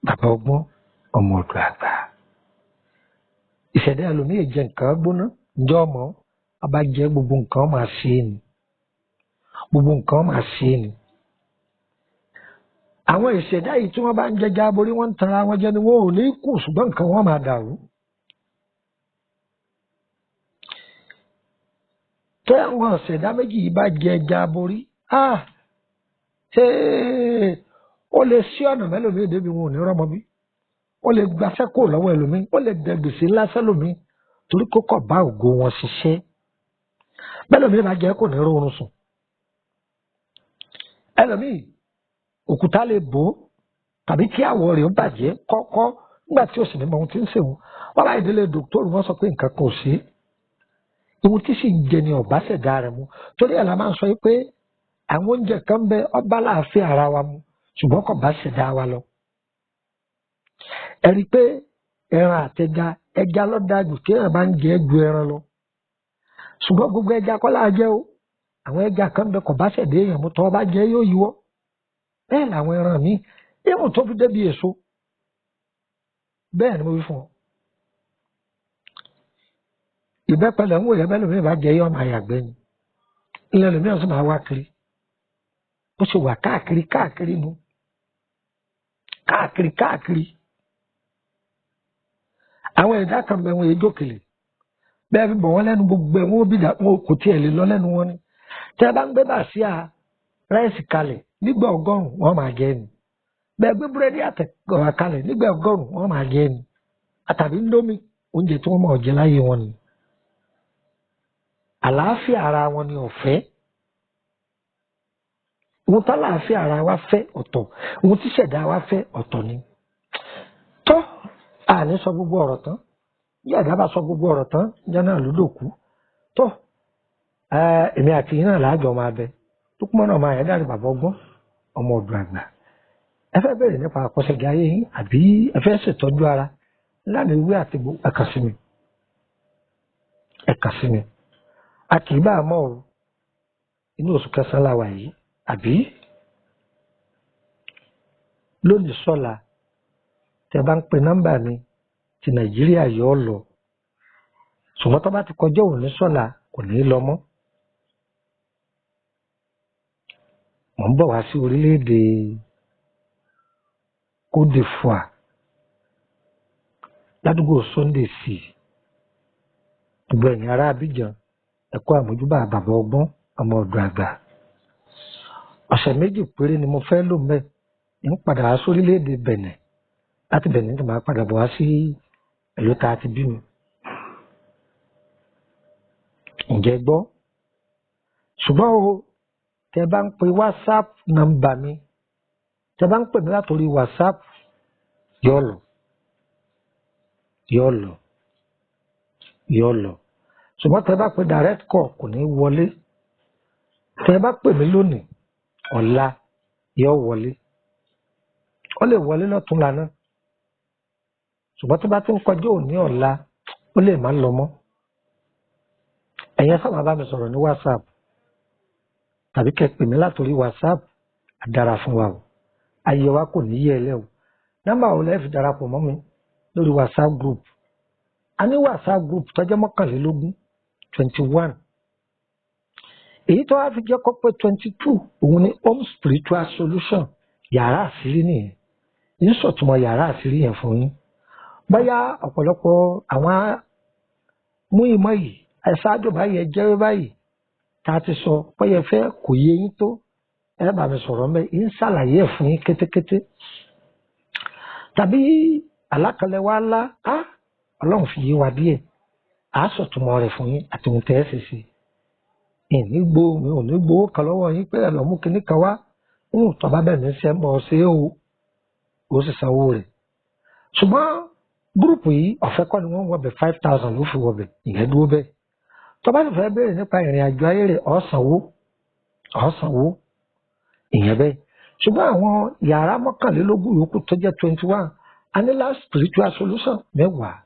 bàbá ọgbọ́n, ọmọ ọ̀dọ̀ àgbà. Ìṣẹ̀dá ẹlòmíì jẹ nǹkan gbóná, ǹjọ́ ọmọ, ọba jẹ gbogbo nǹkan máa ṣe é ni. Gbogbo nǹkan máa ṣe é ni. Àwọn ìṣẹ̀dá yìí tí wọ́n bá ń jẹja aborí wọ́n ń tanra wọn jẹ ni wọn ò ní kù, ṣùgbọ́n nǹkan wọn máa dàrú. Tẹ́ àwọn ọ̀sẹ̀dá méjì yìí bá jẹ ẹja aborí, ó lè sí ọ̀nà mẹ́lòmíì débi wọn ò ní rọ́mọ bí. Ó lè gbaṣẹ́ kó lọ́wọ́ ẹlòmíì, ó lè dẹ gbèsè ńlá sẹ́lòmíì torí kó kọ̀ bá ògo wọn ṣiṣẹ́. Bẹ́lòmíì bá jẹ́ kò ní rọrùn sùn. Ẹlòmíì òkúta lè bò ó tàbí kí àwọ̀ rẹ̀ ó bàjẹ́ kọ́kọ́ nígbà tí ó sì ní mọ ohun tí ń ṣèwọ̀n. Wọ́n bá ìdílé dòkítọ́rù wọ́n sọ pé nǹkan kan ò sí. Ohun tí sì ń jẹ ni ọ̀bá ṣẹ̀dá rẹ̀ mu. Torí ẹ̀ la máa ń sọ pé àwọn oúnjẹ kan bẹ ọba láàfin ara wa mu ṣùgbọ́n kò bá ṣẹ̀dá wa lọ. Ẹ rí i pé ẹran àtẹja ẹja ló dáa jù kí èèyàn bá ń jẹ ju ẹran lọ. Ṣùgbọ́n gbogbo ẹja kọ́ láà jẹ o. Àwọn ẹja kan bẹ kò bá ṣẹ̀dá èèyàn mu, tọ́ bá jẹ yóò yíwọ́. Bẹ́ẹ̀ làwọn ẹran míì ìmù tó fi débi èso. Bẹ́ẹ̀ ni mo wí fún ọ. Ìbẹ́pẹ lẹ̀ ń wò yẹn bẹ́ẹ̀ lómi ìbá jẹ yọ máa yàgbẹ́ ni. Ilẹ̀ lómi ọ̀sán máa wá kiri. Ó ṣe wà káàkiri káàkiri nu. Káàkiri káàkiri. Àwọn ẹ̀dá kan bẹ wọn èjò kele. Bẹ́ẹ̀ fi bọ̀ wọ́n lẹ́nu gbogbo ẹ̀ wọ́n bí dà wọn kò tiẹ̀ lè lọ lẹ́nu wọn ni. Tẹ́ ẹ bá ń gbé bàsíà ráìsì kalẹ̀ nígbà 100 wọ́n máa jẹ ni. Bẹ́ẹ̀ gbé búrẹ́dì àtẹ̀wà kalẹ̀ nígbà 100 wọ́n máa jẹ ni. Àtàbí ndómi oúnjẹ tí wọ́n máa jẹ láyé wọn ni. Àlàáfíà ara wọn ni ọ̀fẹ́. Ohun tálàáfíà ara wa fẹ́ ọ̀tọ̀, ohun tí ṣẹ̀dá wa fẹ́ ọ̀tọ̀ ni. Tó àní sọ gbogbo ọ̀rọ̀ tán. Bí ẹ̀dá bá sọ gbogbo ọ̀rọ̀ tán, ìjọ náà ló dòkú. Tó èmi àti yín náà láàjọ máa bẹ. Lukman ọmọ Ayédáre bàbá ọgbọ́n, ọmọ ọ̀dọ̀ àgbà. Ẹ fẹ́ bẹ̀rẹ̀ nípa àkọsẹ̀jáyé yín àbí ẹ fẹ́ ṣètọ́jú ara lánàá ìwé àtìgbò, ẹ kàn sí mi. Ẹ kàn sí mi. A kì í bá a mọ̀ o. Inú oṣù kẹsàn-án la wà yìí àbí lónìí sọ́la tẹ bá ń pe nọ́mbà mi ti Nàìjíríà yọ ọ lọ. Ṣùgbọ́n tó bá ti kọjá òní sọ́la kò ní í lọ mọ́. Mò ń bọ̀ wá sí orílẹ̀-èdè Côte d'Ivoire ládùúgbò Sunday sí gbogbo ẹ̀yin ará Abidjan, ẹ̀kọ́ àmójúbà bàbá ọgbọ́n ọmọ ọ̀dọ̀ àgbà. Ọ̀sẹ̀ méjì péré ni mo fẹ́ lò mẹ́. Ń padà wá sórílẹ̀-èdè Benin. Láti Benin tí màá padà bọ̀ wá sí ìlú tá a ti bí mi. Ǹjẹ́ gbọ́? Ṣùgbọ́n o, tẹ bá ń pe WhatsApp nọ́mbà mi, tẹ bá ń pè mí látòrí WhatsApp, yóò lọ. Yóò lọ. Yóò lọ. Ṣùgbọ́n tẹ bá pe direct call kò ní wọlé. Tẹ bá pè mí lónìí, ọ̀la yóò wọlé. Ó lè wọlé lọ́túnla náà. Ṣùgbọ́n tó bá ti ń kọjá òní ọ̀la, ó lè má lọ mọ́. Ẹ̀yin sábà bá mi sọ̀rọ̀ ní WhatsApp tàbí kẹ́ pè mí látòrí WhatsApp, á dára fún wa o. Ayé wa kò ní yẹ ẹ lẹ́ o. Nọ́mbà wo lẹ fi darapọ̀ mọ́ mi lórí WhatsApp group? A ní WhatsApp group tó jẹ́ 21, 21. Èyí tó wá fi jẹ́ kó pé 22 òun ni Home Spiritual Solution, yàrá àṣírí nìyẹn. Ń sọ̀túnmọ̀ yàrá àṣírí yẹn fún yín. Bóyá ọ̀pọ̀lọpọ̀ àwọn mú ìmọ̀ yìí, ẹ̀ṣáájú báyìí, ẹ jẹ́ báyìí tá a ti sọ bóyá ẹ fẹ́ kò yé yín tó, ẹ bá mi sọ̀rọ̀ mẹ́, ń ṣàlàyé ẹ̀ fún yín kétékété. Tàbí àlákalẹ̀ wa ńlá, á Ọlọ́run fi yé wa díẹ̀, á sọ̀túnmọ̀ rẹ̀ fún yín àti ohun tẹ́ ẹ ṣe sí. Ìní gbó mi ò ní gbowó kan lọ́wọ́ yín pé ẹ lọ mú kinní kan wá, ń tọ́ bá bẹ̀ mí ṣe mọ̀ ọ́ ṣe é o, ó sì sanwó rẹ̀. Ṣùgbọ́n gúrùpù yìí ọ̀fẹ́ kọ́ ni wọ́n ń wọbẹ̀, 5,000 ló fi wọbẹ̀, ìyẹn dúró bẹ́ẹ̀. Tó bá sì fẹ́ béèrè nípa ìrìn àjò ayé rẹ̀, ó sanwó, ó sanwó, ìyẹn bẹ́ẹ̀. Ṣùgbọ́n àwọn yàrá 21 yòókù tó jẹ́ 21, a ní last spiritual solution 10.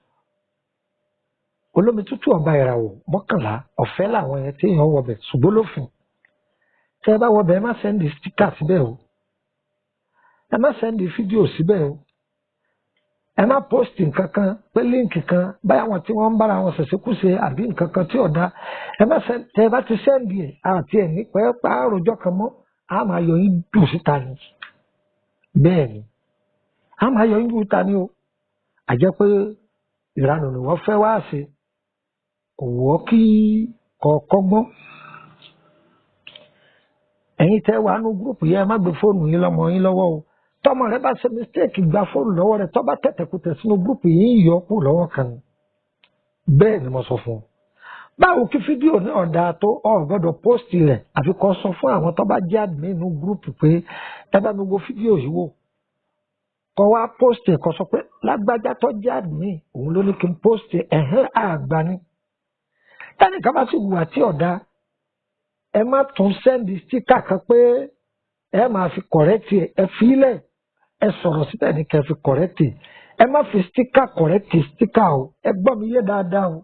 Olómi tútù ọba ìràwọ̀ 11 ọ̀fẹ́ làwọn yẹn tí èèyàn wọbẹ̀, ṣùgbọ́n lófin. Tẹ́ ẹ bá wọbẹ̀, ẹ má sẹ́ndì stíkà síbẹ̀ o. Ẹ má sẹ́ndì fídíò síbẹ̀ o. Ẹ má pósìtì nǹkan kan pé líǹkì kan báyà wọn tí wọ́n ń bára wọn ṣẹ̀ṣẹ̀kúṣe àbí nǹkan kan tí ò da. Ẹ má sẹ́ndì, tẹ́ ẹ bá ti sẹ́ndì ẹ̀ àti ẹ̀ ní pẹ́ẹ́pẹ́ àròjọ kan mọ́, a máa yọ yín jù síta ni. Bẹ́ẹ̀ ni, a máa yọ yín jù síta ni o. Àjẹ́ pé ìranù ni wọ́n fẹ́ wá ṣe. Kò wọ́ kí Kọ́ kọ́gbọ́n. Ẹ̀yin tẹ́ wà nú gúrùpù yẹn, ẹ má gbé fóònù yín lọ́mọ yín lọ́wọ́ o. Tọmọ rẹ bá ṣe mistake gba fóònù lọ́wọ́ rẹ, tọ́ bá tẹ̀tẹ̀kùtẹ̀ sínú gúrùpù yín, yọ kú lọ́wọ́ kan. Bẹ́ẹ̀ ni mo sọ fún ọ. Báwo kí fídíò náà dáa tó, ọ gbọ́dọ̀ post rẹ̀, àfi kó sọ fún àwọn tó bá jẹ́ admin nínú gúrùpù pé ẹ bá mi wo fídíò yìí wò. Kó wá post ẹ̀, kó sọ pé lágbájá tó jẹ́ admin òun ló ní kí n post ẹ̀hẹ́n, àgbà ni. Tẹ́nìkan bá sì wùwà tí ọ̀dà, ẹ má tún send sticker kan pé ẹ máa fi correct ẹ. Ẹ fi ilẹ̀, ẹ sọ̀rọ̀ síbẹ̀ ní kẹ́ fi correct ẹ. Ẹ má fi sticker correct sticker o. Ẹ gbọ́ mi yé dáadáa o.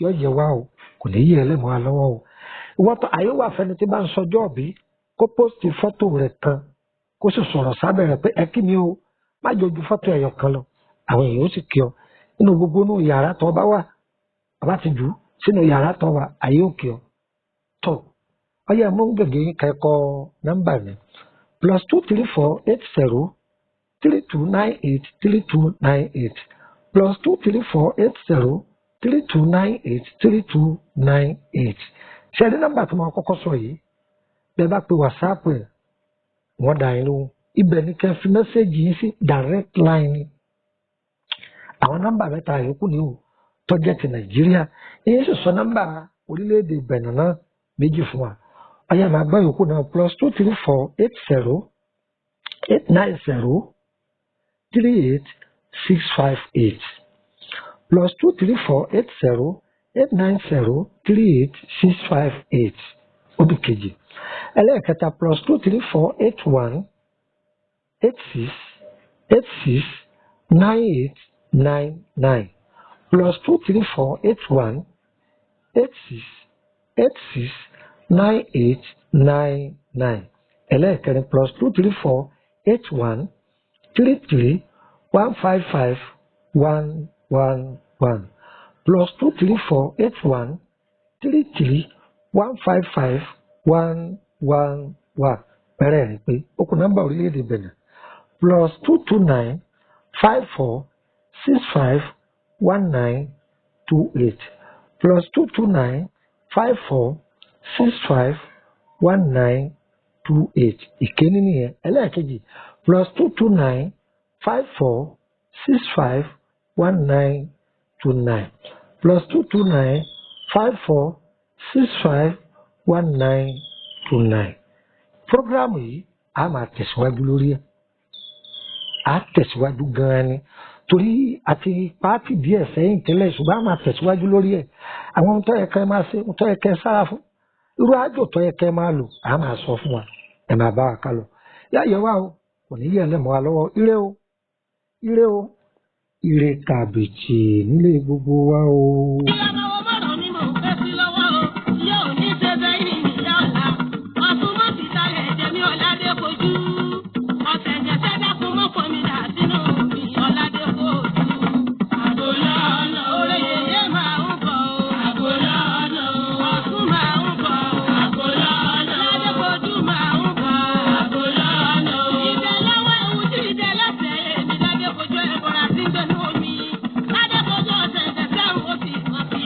Yọ yẹ wá o, kò ní yẹ ẹlẹ́mọ̀ wa lọ́wọ́ o. Ìwọ́n tó àyè wà fẹ́ni tí bá ń sọjọ́ òbí, kó post fọ́tò rẹ̀ kan, kó sì sọ̀rọ̀ sábẹ́ rẹ̀ pé ẹ kí mi o. Má jọ ju fọ́tò ẹ̀yọ̀ kan lọ, àwọn èèyàn ó sì kí ọ nínú gbogbo inú yàrá tó bá wà. Bàbá ti jù ú sínú yàrá tó wà, àyè ó kí ọ. Tó ọyẹ mú gègé kẹ́kọ̀ọ́ nọ́mbà mi: +234 80 3298 3298, +234 80 3298 3298. Ṣe ní nọ́mbà tó máa kọ́kọ́ sọ yìí, bẹ́ẹ̀ bá pe WhatsApp ẹ̀, wọ́n dà yín lóhùn. Ibẹ̀ ni kẹ́ fi message yín sí, direct line ni. Àwọn nọ́mbà mẹ́ta yòókù ni o tó jẹ́ ti Nàìjíríà. Èyí sì sọ nọ́mbà orílẹ̀-èdè Benin náà méjì fún wa. Ọyá, máa gbọ́ yòókù náà: +234 80 890 38658, +234 80 890 38658. Ó di kejì. Ẹlẹ́ẹ̀kẹta, +234 81 86 86 98 99, +234 81 86 86 98 99. Ẹlẹ́ẹ̀kẹrin, +234 81 33 155 111, +234 81 33 155 111. Pẹ̀rẹ́ rẹ̀ pé ó kù nọ́mbà orílẹ̀-èdè Benin: +229 54 65 19 28, +229 54 65 19 28. Ìkíní nìyẹn. Ẹlẹ́ẹ̀kejì, +229 54 65 19 29, +229 54 65 19 29. Programu yìí, a máa tẹ̀síwájú lórí ẹ̀, a tẹ̀síwájú gan-an ni, torí àti pàátì díẹ̀ sẹ́yìn tẹ́lẹ̀, ṣùgbọ́n a máa tẹ̀síwájú lórí ẹ̀. Àwọn ohun tó yẹ kẹ́ máa ṣe, ohun tó yẹ kẹ́ sára fún, irú àjò tó yẹ kẹ́ máa lò, a máa sọ fún wa. Ẹ máa bá wa ká lọ. Yá yẹ wá o, kò ní yẹ ẹlẹ́mọ̀ wa lọ́wọ́. Ire o, ire o, ire kàbìtì nílé gbogbo wa o. Ọlọ́mọ mọ̀rọ̀ ni mò ń fẹ́ sí lọ́wọ́ o. Yóò ní ṣe bẹ́yìn ìyá ọ̀la. Ọ̀tún mọ́ ti talẹ̀ jẹ̀mí ọ̀làdé kojú. Ọ̀sẹ̀ jẹ̀sẹ̀ dákun mọ́ pọ̀ mi dà sínú mi ọ̀làdé kojú. Àgòlá ọ̀nà orí yèyé máa ń bọ̀ o. Àgòlá ọ̀nà ọ̀tún máa ń bọ̀ o. Àgòlá ọ̀nà ọ̀làdé kojú máa ń bọ̀. Àgòlá ọ̀nà ìdẹ lọ́wọ́ ewu tí ìdẹ lẹ́sẹ̀ èmi ládé kojú ẹ̀bọ̀rà tí ń gbẹnu omi. Ládé kojú ọ̀sẹ̀ jẹ̀sẹ̀ ń wò sí ọ̀sẹ̀.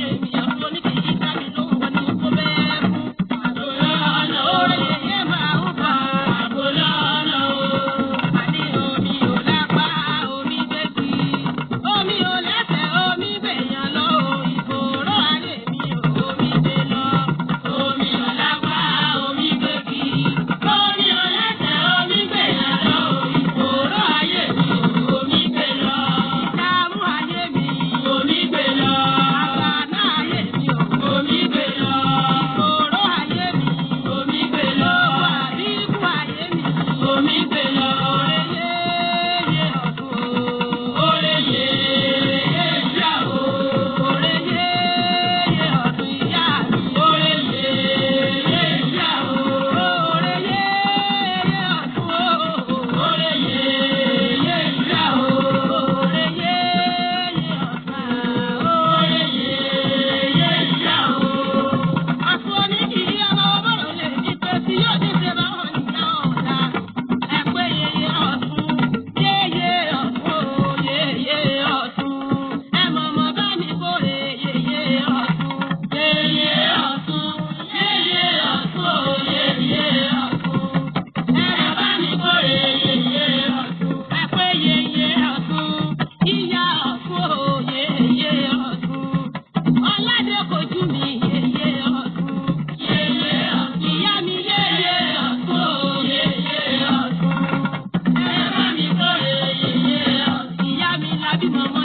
Bímọ mọ́.